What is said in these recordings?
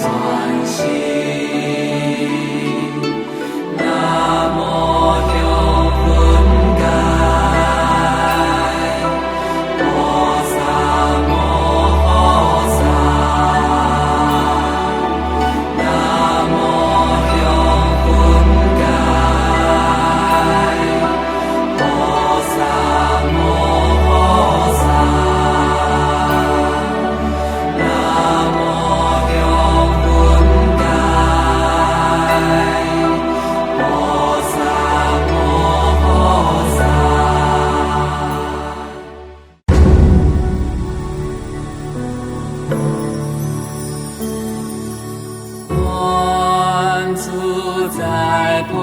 全身。南無向佛界，菩薩摩訶薩。南無向佛界，菩薩摩訶薩。南無向佛界，菩薩摩訶薩。觀自在菩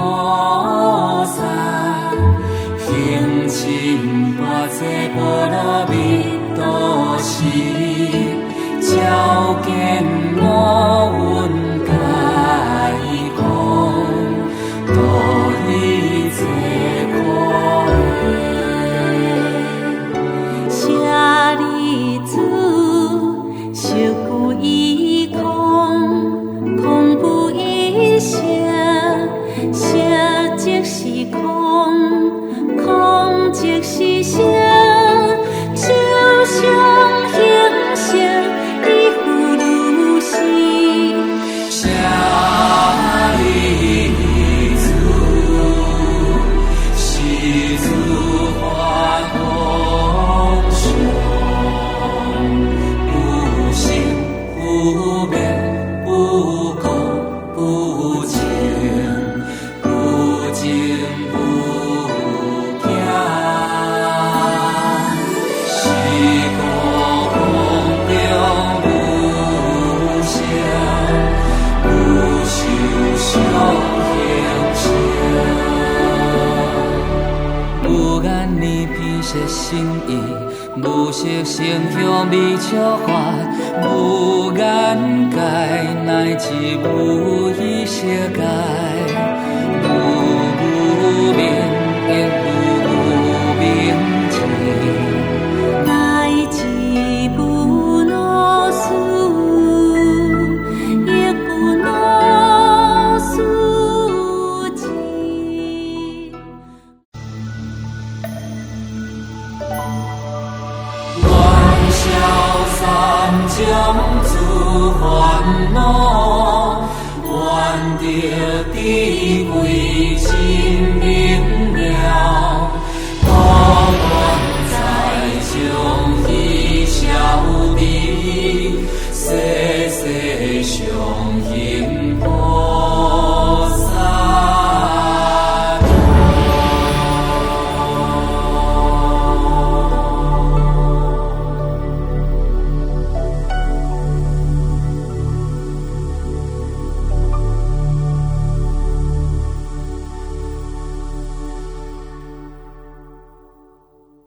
薩，行深般若波羅蜜多時，照見五蘊皆空，度一切苦厄。舍利子，色不異空，空不異色，色即是空，空即是色，受想行識，亦復如是。舍利子，是諸法空相，不生不滅，不垢不淨，不增不減。是故空中無色，無受想行識。無眼耳鼻舌身意，無色聲香味觸法，無眼界乃至無意識界，無無明亦無無明盡。乃至無老死，亦無老死盡。願消三障諸煩惱，願得智慧真明了，當願在將彼消滅，世世常行。